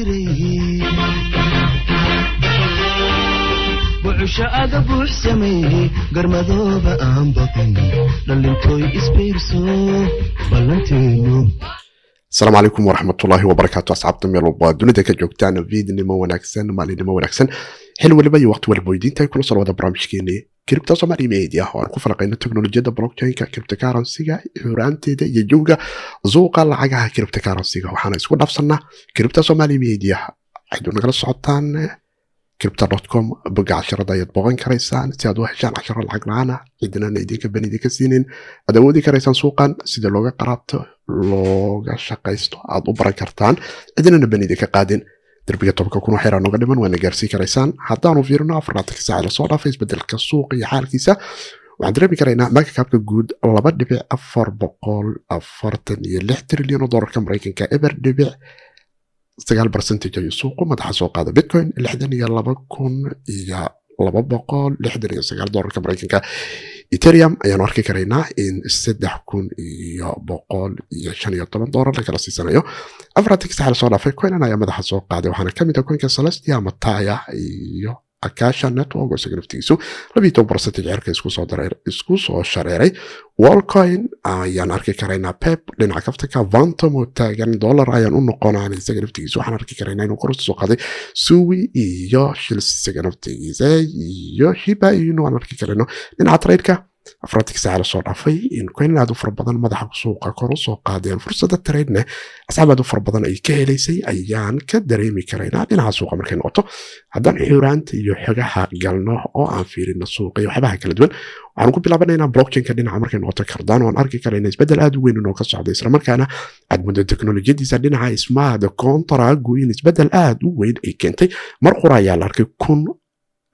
Jiray bucusho aga buux sameeyey, garmadooba aan baqin, dhalintooy isbiirso ballanteenu. Asalaamu calaykum waraxmatullaahi wabarakaatu. Asxaabta meel walba dunida ka joogtaan, fiidnimo wanaagsan, maalinimo wanaagsan, xil waliba iyo waqti waliba weydiinta kula soo wada barnaamijkeeni Crypto Somali Media oo aan ku falaqayno teknolojiyadda blockchain-ka, cryptocurrency-ga, xuraanteeda iyo jowga suuqa lacagaha cryptocurrency-ga. Waxaana isku dhaafsanaa Crypto Somali Media. Waxayd nagala socotaan crypto.com. Bogga casharada ayaad booqan karaysaan si aad u heshaan casharo lacag la-aan ah, cidinana idinka ban idinka siinin. Aad awoodi karaysaan suuqan sida looga qaraabto, looga shaqaysto, aad u baran kartaan, cidinana ban idinka qaadin. Derbiga 10,000 waxyar nooga dhiman, waana gaarsiin karaysaan. Haddaanu fiirino 24-ka saac lasoo dhaafay isbedelka suuqa iyo xaalkiisa, waxaan dareemi karaynaa market capka guud 2.446 trilyan oo doolarka Maraykanka, 0.9 percentage ayuu suuqu madaxa soo qaada. Bitcoin 62,269 doolarka Maraykanka. Ethereum ayaanu arki karaynaa in 3,115 doolar lakala siisanayo. 4-ka sax lasoo dhaafay coinan ayaa madaxa soo qaaday. Waxaana kamid ah coinka Celestia ama Taya iyo Akasha Network oo isaga naftigiisu 12 percentage cirka isku soo shareeray. Worldcoin ayaan arki karaynaa, Pep dhinaca kaftanka, Fantom oo taagan dollar ayaan u noqonaan, isaga naftigiisu waxaan arki karaynaa inuu kor soo qaaday. Sui iyo Shils isaga naftigiisa iyo Shiba Inu aan arki karayno. Dhinaca trade-ka, 4-kii saaca lasoo dhaafay in coin aad u fara badan madaxa suuqa kor u soo qaadeen, fursada trade-ne asxaab aad u fara badan ay ka helaysay ayaan ka dareemi karaynaa dhinaca suuqa markay noqoto. Haddaan xuraanta iyo xogaha galno oo aan fiirino suuqa iyo waxyaabaha kala duwan, waxaan ku bilaabanaynaa blockchainka. Dhinaca markay noqoto Cardano, aan arki karayna isbeddel aad u weyn inuu ka socdo, islamarkaana aad muddo teknolojiyadiisa dhinaca smart contract in isbeddel aad u weyn ay keentay. Mar qura ayaa la arkay 1000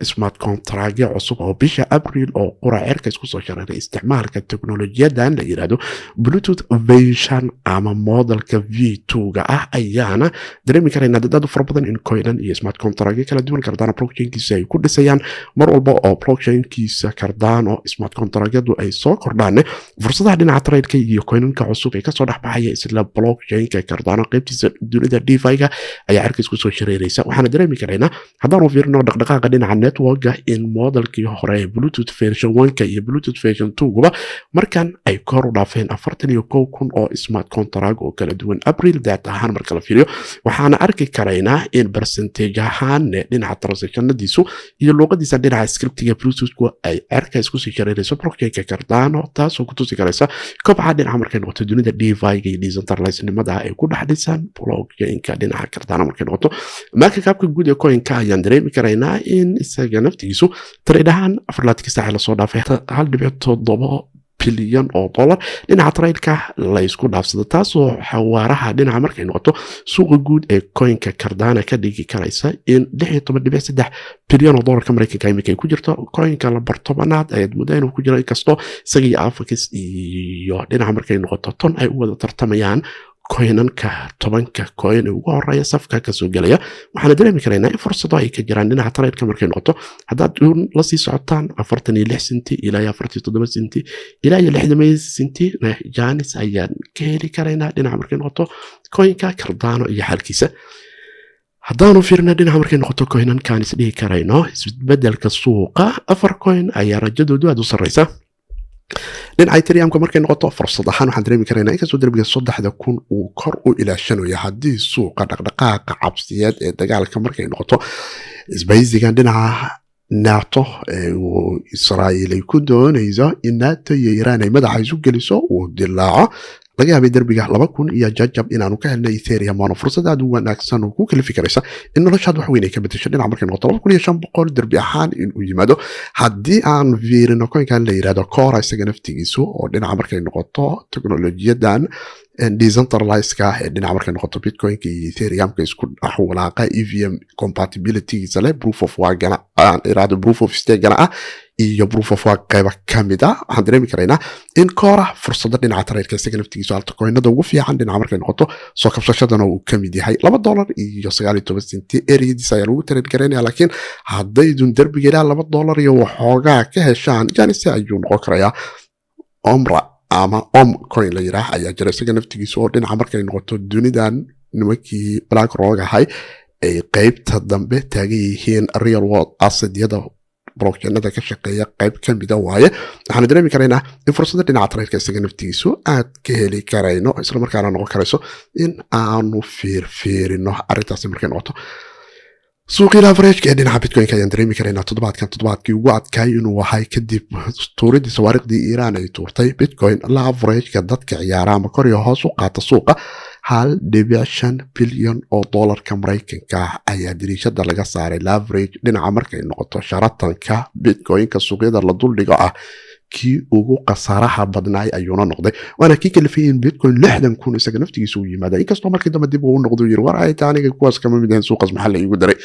smart contractyo cusub oo bisha Abriil oo qura cirka isku soo shareeray isticmaalka teknolojiyadan la yirahdo Bluetooth version ama modelka V2-ga ah. Ayaana dareemi karaynaa dad aad u fara badan in coinan iyo smart contractyo kala duwan Cardano blockchainkiisa ay ku dhisayaan. Mar walba oo blockchainkiisa Cardano smart contractyadu ay soo kordhaan, fursadaha dhinaca trade-ka iyo coinanka cusub ee kasoo dhexbaxaya isla blockchainka Cardano qaybtiisa dunida DeFi-ga ayaa cirka isku soo shareeraysa. Waxaana dareemi karaynaa, haddaanu fiirino dhaqdhaqaaqa dhinaca networka, in modelkii hore ee Bluetooth version 1-ka iyo Bluetooth version 2-guba markan ay kor u dhaafeen 41,000 oo smart contract oo kala duwan April data ahaan marka la fiiriyo. Waxaana arki karaynaa in percentage ahaan dhinaca transactionadiisu iyo luuqadiisa dhinaca scriptiga Bluetoothku ay cirka isku sii shareerayso blockchainka Cardano, taasoo ku tusi karaysa kobca dhinaca markay noqoto dunida DeFi-ga iyo decentralized-nimada ay ku dhex dhisan blockchainka dhinaca Cardano. Markay noqoto market capka guud ee coinka, ayaan dareemi karaynaa in isaga naftigiisu trade ahaan 24-kii saaci lasoo dhaafay 1.7 bilyan oo dollar dhinaca trade-ka la isku dhaafsado, taasoo xawaaraha dhinaca markay noqoto suuqa guud ee coinka Cardano ka dhigi karaysa in 16.3 bilyan oo dollarka Maraykanka iminka ay ku jirto. Coinka lambar 10aad ayaad muddo inuu ku jiro, inkastoo isaga iyo Avax iyo dhinaca markay noqoto TON ay u wada tartamayaan coinanka 10-ka coin ee ugu horeeya safka kasoo gelaya. Waxaana dareemi karaynaa in fursado ay ka jiraan dhinaca trade-ka markay noqoto. Haddaad uun lasii socotaan 46 senti ilaa iyo 47 senti ilaa iyo 60 senti, chance ayaan ka heli karaynaa dhinaca markay noqoto coinka Cardano iyo xaalkiisa. Haddaanu fiirna dhinaca markay noqoto coinankaan isdhihi karayno isbedelka suuqa, afar coin ayaa rajadoodu aada u sarreysa. Dhinaca Ethereumka markay noqoto, fursad ahaan waxaan dareemi karaynaa inkastoo derbiga 3000 uu kor u ilaashanayo, haddii suuqa dhaqdhaqaaqa cabsiyeed ee dagaalka markay noqoto isbaysigan dhinaca NATO ee uu Israa'iil ay ku doonayso in NATO iyo Iiraan ay madaxa isu geliso uu dilaaco, laga yaabay derbiga 2000 iyo jajab inaanu ka helnay Ethereum, waana fursad aad u wanaagsan oo ku kalifi karaysa in noloshaad wax weyn ay ka bedesho dhinaca markay noqoto 2500 derbi ahaan inuu yimaado. Haddii aan fiirino coinkan la yirahdo Core, isaga naftigiisu oo dhinaca markay noqoto teknolojiyadan decentralized-ka ee dhinaca markay noqoto Bitcoinka iyo Ethereumka isku dhex walaaqa, EVM compatibilitygiisa leh, proof of workgana aan iraahdo proof of stakegana ah iyo proof of work qayba ka mid ah, waxaan dareemi karaynaa in Core fursado dhinaca trade-ka isaga naftigiisu altcoinada ugu fiican dhinaca markay noqoto soo kabsashadana uu ka mid yahay. $2.19 areadiisa ayaa lagu trade garaynaya, laakiin haddaydun derbiga ilaa $2 iyo waxoogaa ka heshaan, chance ayuu noqon karayaa. Omra ama Om coin la yiraah ayaa jira isaga naftigiisa oo dhinaca markay noqoto dunidan nimankii BlackRock ahay Ay qeybta dambe taagan yihiin real world assetyada blockchainada ka shaqeeya qayb ka mida waaye. Waxaanu dareemi karaynaa in fursada dhinaca tradeka isaga naftigiisu aad ka heli karayno, islamarkaana noqon karayso in aanu fiirfiirino arrintaasi. Markay noqoto suuqii leverageka ee dhinaca Bitcoinka, ayaan dareemi karaynaa toddobaadkan toddobaadkii ugu adkaay inuu ahay kadib tuuridii sawaariikhdii Iiraan ay tuurtay. Bitcoin leverageka dadka ciyaara ama kor iyo hoos u qaata suuqa, 1.5 bilyan oo doolarka Maraykanka ah ayaa dariishada laga saaray. Leverage dhinaca markay noqoto sharatanka Bitcoinka suuqyada la duldhigo ah, kii ugu khasaaraha badnaay ayuuna noqday, waana kii kalifayay in Bitcoin 60,000 isaga naftigiisa uu yimaada, inkastoo markii dambe dib uu noqdo, yiri: "War ay aniga kuwaas kama mid ahayn, suuqaas maxaa la iigu daray?"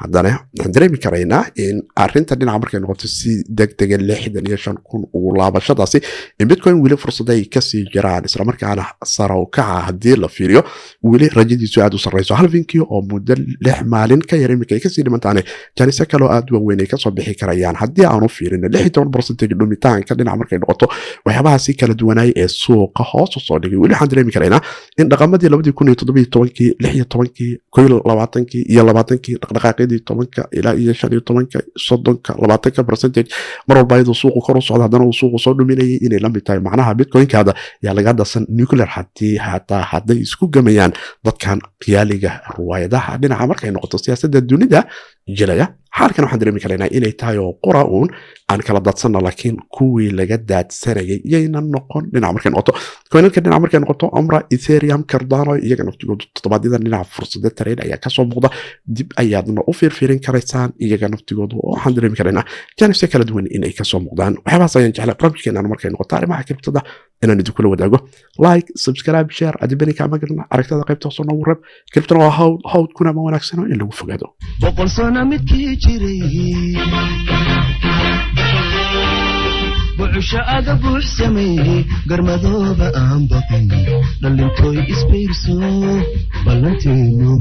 Haddana waxaan dareemi karaynaa in arinta dhinaca markay noqoto si degdega 65,000 ugu laabashadaasi, in Bitcoin weli fursada ay kasii jiraan, islamarkaana sare u kaca haddii la fiiriyo weli rajadiisu aad u sarreyso. Halvingkii oo muddo 6 maalin ka yar imika ay kasii dhimantaane, janise kaloo aad waaweyn ay kasoo bixi karayaan haddii aanu fiirino 16% dhumitaanka dhinaca markay noqoto waxyaabahaasi kala duwanaay ee suuqa hoos u soo dhigay. Weli waxaan dareemi karaynaa in dhaqamadii 2017kii, 16kii, 21kii iyo 20kii, dhaqdhaqaaqyadii 10ka ilaa iyo 15ka, 30ka, 20ka percentage mar walba iyadoo suuqu kor u socda, haddana uu suuqu soo dhuminayay, inay la mid tahay. Macnaha Bitcoinkaada yaa laga dasan nuclear haddii hataa hadday isku gamayaan dadkan khiyaaliga ruwaayadaha dhinaca markay noqoto siyaasadda dunida jilaya. Xaalkan waxaan dareemi karaynaa inay tahay oo qura uun aan kala daadsanno, laakiin kuwii laga daadsanayay yaynan noqon. Dhinaca markay noqoto coinanka, dhinaca markay noqoto Omra, Ethereum, Cardano, iyaga naftigoodu toddobaadyada dhinaca fursado trade ayaa kasoo muuqda. Dib ayaadna u fiirfiirin karaysaan iyaga naftigoodu, oo waxaan dareemi karaynaa janisyo kala duwan inay kasoo muuqdaan. Waxyaabahaas ayaan jeclay barnaamijkeenan markay noqoto arrimaha cryptoda inaan idinkula wadaago. Like, subscribe, share adibani kaama garna. Aragtada qaybta hoose noogu reeb. Cryptona waa hawd, hawdkuna ma wanaagsano in lagu fogaado. 100 sano midkii jiray, bucusho aga buux sameeyey, garmadooba aan baqin, dhalintooy isbiirso, ballanteenu.